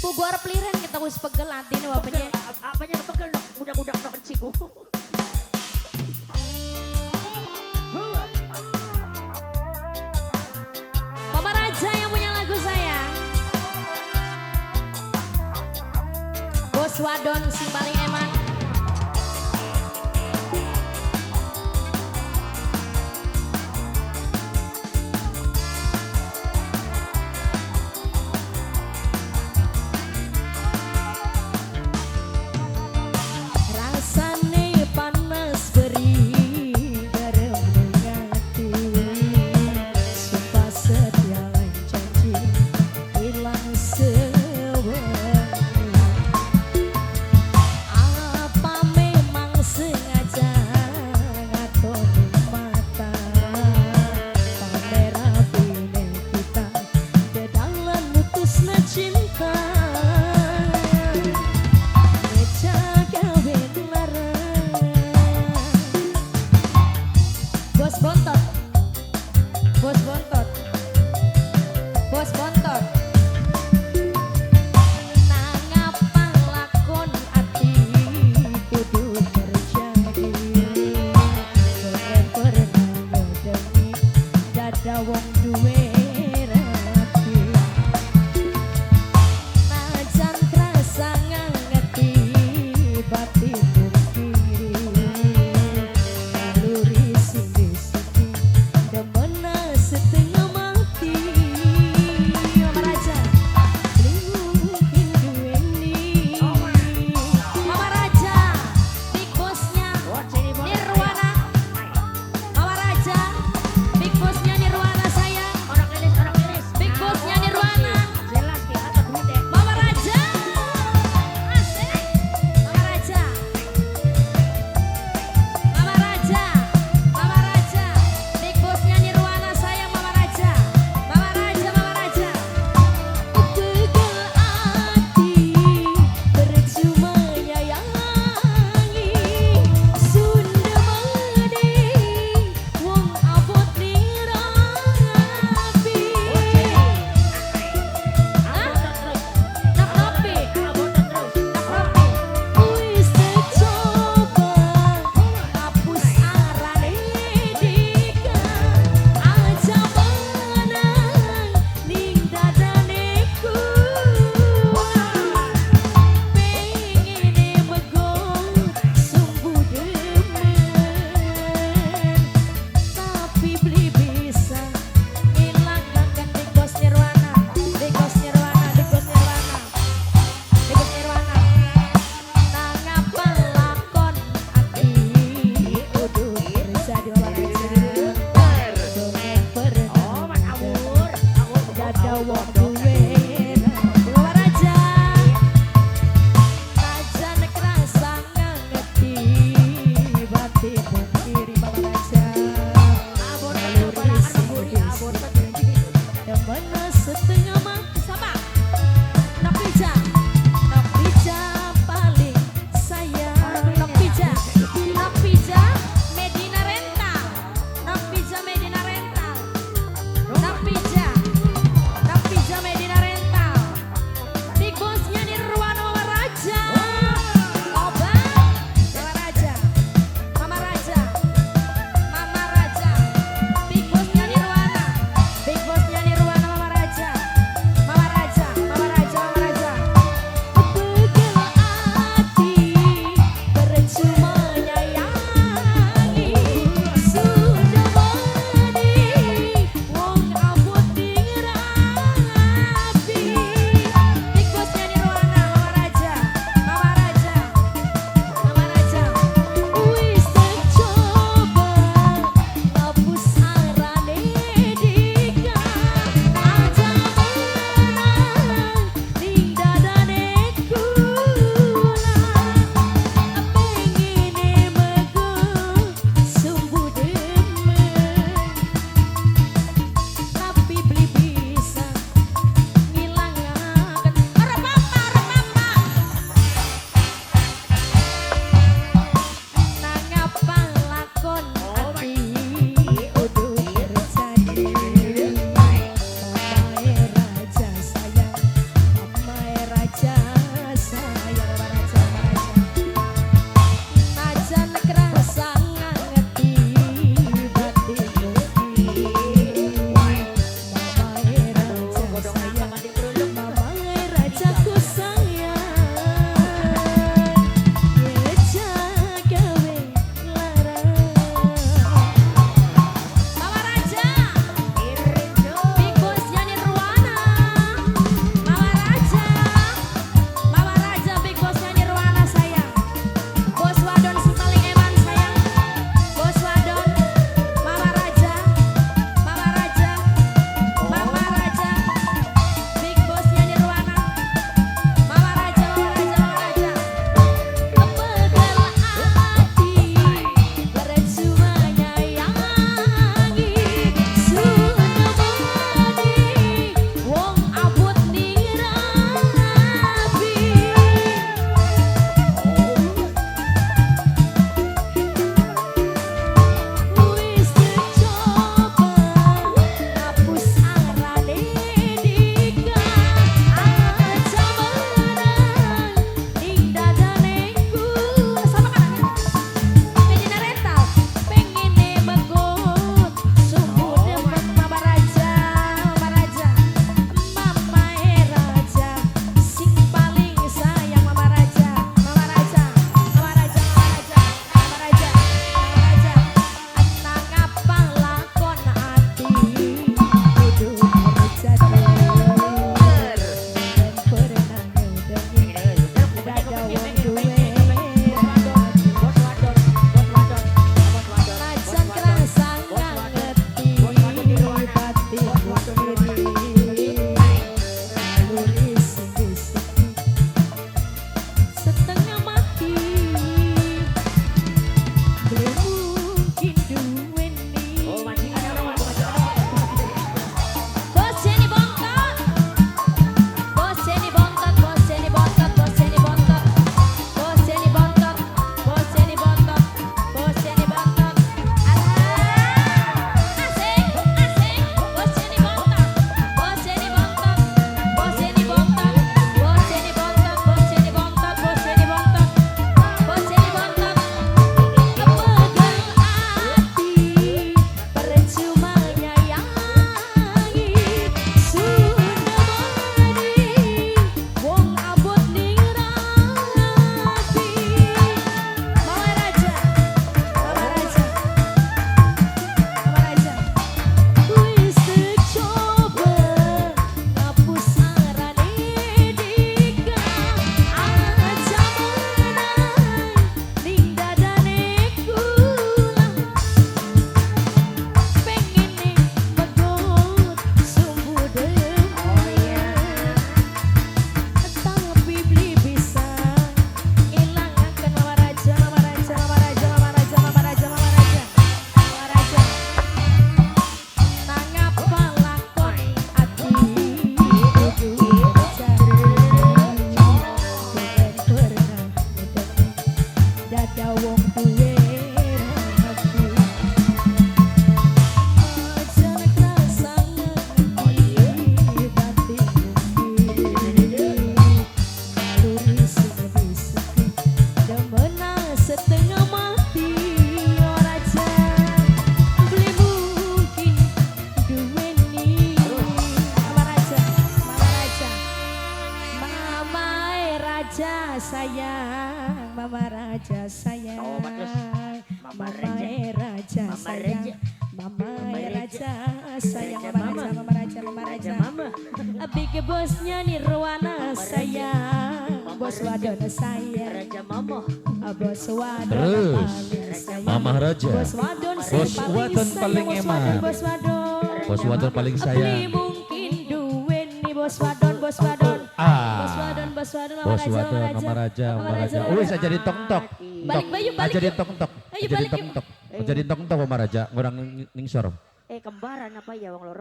Pugu arep liren kita wis pegel atine wapenya. Apanya pegel nok udah-udah nok ciku. Papa Raja yang punya lagu saya. Bos Wadon sing paling eman. Rasane panas beri garam ati. Sumpah setia lan janji ilang sewengi. Raja sayang, Mama Raja sayang. Tobat, terus. Mama Mama Raja. Raja Mama sayang. Raja. Mama Mama Raja sayang, Raja Mama Mama. Raja, Mama Raja, Mama Raja Raja. Mama. Big bosnya Nirwana sayang, Mama bos Raja. wadon sayang. Raja Mama. Bos wadon Terus, paling sayang. Mama Raja. Bos wadon sing Bos wadon paling sayang, bos eman. wadon, bos wadon. Bos wadon paling Beli sayang. mungkin duwe nih bos wadon, bos wadon. Ah. Bos wadon, bos wadon, Mama Bos Raja, wadon, Mama Raja. Mama Raja, Mama Raja. Wis aja ditok-tok. Balik, Bayu, balik Aja yuk. ditok-tok. Ayo, Aja balik yuk. ditok-tok. Aja ditok-tok Mama Raja, ngurang ningsor. Eh kembaran apa ya wong loro?